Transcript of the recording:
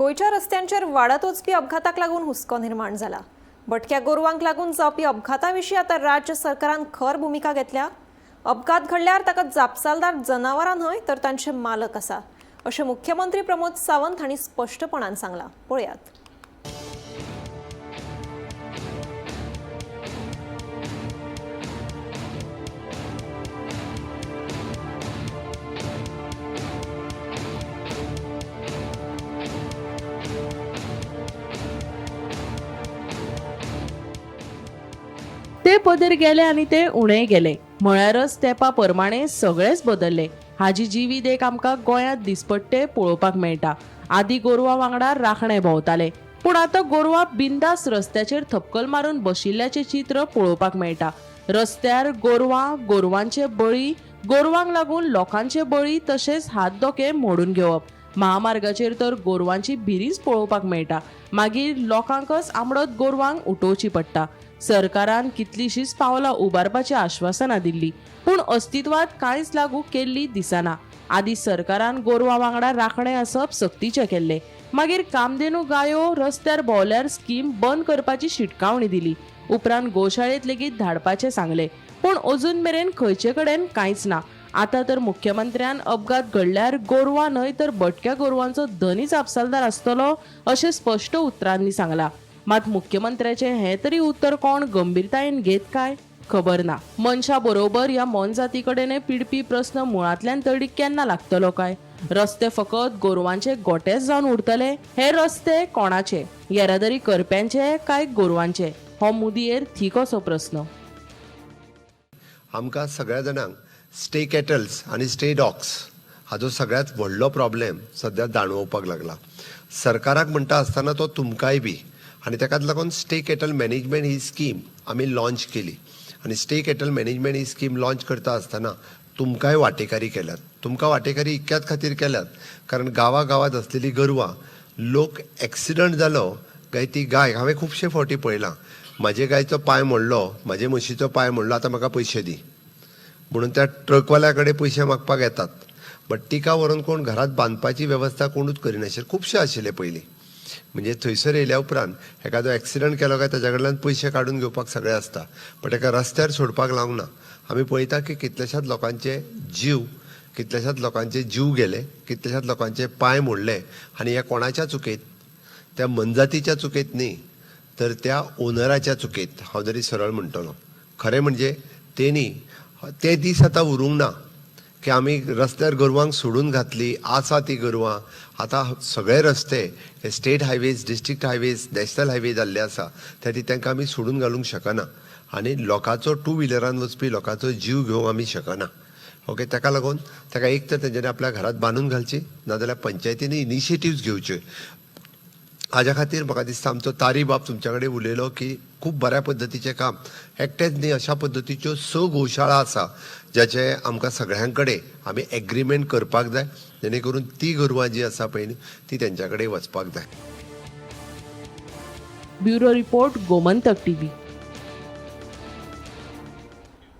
गोंयच्या रस्त्यांचेर वाडत वचपी अपघाताक लागून हुस्को निर्माण जाला. भटक्या गोरवांक लागून जावपी अपघाता विशीं आतां राज्य सरकारान खर भुमिका घेतल्या. अपघात घडल्यार ताका जापसालदार जनावरां न्हय तर तांचे मालक आसा, अशें मुख्यमंत्री प्रमोद सावंत हांणी स्पश्टपणान सांगलां. पळयात. ते पदर गेले आनी ते उणेय गेले, म्हळ्यारच तेंपा परमाणे सगळेच बदल्ले. हाजी जिवी देख आमकां गोंयांत दिसपट्टे पळोवपाक मेळटा. आदी गोरवां वांगडा राखणे भोंवताले, पूण आतां गोरवां बिंदास रस्त्याचेर थपकल मारून बशिल्ल्याचें चित्र पळोवपाक मेळटा. रस्त्यार गोरवां, गोरवांचे बळी, गोरवांक लागून लोकांचे बळी, तशेंच हात दोके मोडून घेवप. महामार्गाचेर तर गोरवांची भिरींच पळोवपाक मेळटा. मागीर लोकांकच आमडत गोरवांक उठोवची पडटा. सरकारान कितलीशींच पावलां उबारपाची आश्वासनां दिल्ली, पूण अस्तित्वात कांयच लागू केल्ली दिसना. आदी सरकारान गोरवां वांगडा राखणे आसप सक्तीचें केल्लें. मागीर कामधेनू गायो रस्त्यार भोंवल्यार स्कीम बंद करपाची शिटकावणी दिली. उपरांत गोशाळेंत लेगीत धाडपाचें सांगलें, पूण अजून मेरेन खंयचे कडेन कांयच ना. आतां तर मुख्यमंत्र्यान अपघात घडल्यार गोरवां न्हय तर भटक्या गोरवांचो धनी जापसालदार आसतलो अशें स्पश्ट उतरांनी सांगलां. मात मुख्यमंत्र्याचें हें तरी उत्तर कोण गंभीरतायेन घेत काय खबर ना. मनशा बरोबर ह्या मोनजाती कडेनय पिडपी प्रस्न मुळांतल्यान तडीक केन्ना लागतलो काय? रस्ते फकत गोरवांचे गोटेच जावन उरतले? हे रस्ते कोणाचे? येरादारी करप्यांचे काय गोरवांचे? हो मुदयेर थीक असो प्रस्न. आमकां सगळ्या जाणांक स्टे कॅटल्स आनी स्टे डॉग्स हाजो सगळ्यांत व्हडलो प्रॉब्लेम सद्या जाणवपाक लागला. सरकाराक म्हणटा आसतना तो तुमकांय बी, आनी ताकाच लागून स्टे कॅटल मॅनेजमेंट ही स्कीम आमी लॉन्च केली. आनी स्टे कॅटल मॅनेजमेंट ही स्कीम लॉन्च करता आसतना तुमकांय वांटेकारी केल्यात. तुमकां वांटेकारी इतक्याच खातीर केल्यात कारण गांवा गांवांत आसलेली गोरवां, लोक एक्सिडंट जालो काय ती गाय, हांवें खुबशे फावटी पळयलां, म्हाजे गायचो पांय मोडलो, म्हाजे म्हशीचो पांय मोडलो, आतां म्हाका पयशे दी म्हणून त्या ट्रकवाल्या कडेन पयशे मागपाक येतात. बट तिका व्हरून कोण घरात बांदपाची वेवस्था कोणूच करिनाशिल्ले. खुबशे आशिल्ले पयलीं. म्हणजे थंयसर येयल्या उपरांत एखादो एक्सिडंट केलो काय ताच्या कडल्यान पयशे काडून घेवपाक सगळें आसता, बट एका रस्त्यार सोडपाक लावंक ना. आमी पळयता की कितल्याशाच लोकांचे जीव, कितल्याशाच लोकांचे जीव गेले, कितल्याशाच लोकांचे पांय मोडले. आनी ह्या कोणाच्या चुकेत? त्या मनजातीच्या चुकेत न्ही, तर त्या ओनराच्या चुकेत, हांव तरी सरळ म्हणटलो. खरें म्हणजे तेणी ते दीस आतां उरूंक ना की आमी रस्त्यार गोरवांक सोडून घातली आसा ती गोरवां. आतां सगळे रस्ते हे state highways, district highways, national highway जाल्ले आसा. त्या खातीर तांकां आमी सोडून घालूंक शकना आनी लोकांचो, टू व्हिलरान वचपी लोकांचो जीव घेवंक आमी शकना. ओके, ताका लागून ताका एक तर तेंच्यांनी आपल्या घरात बांदून घालची, नाजाल्यार पंचायतींनी इनिशिएटिव्स घेवच्यो. हाज्या खातीर म्हाका दिसता आमचो तारी बाब तुमच्या कडेन उलयलो की खूब बऱ्या पद्दतीचें काम, एकटेच न्ही, अशा पद्दतीच्यो 6 गोशाळा आसा ज्याचे आमकां सगळ्यां कडेन आमी एग्रीमेंट करपाक जाय, जेणे करून ती गोरवां जी आसा पळय न्ही ती तेंच्या कडेन वचपाक जाय. Bureau report, Gomantak TV.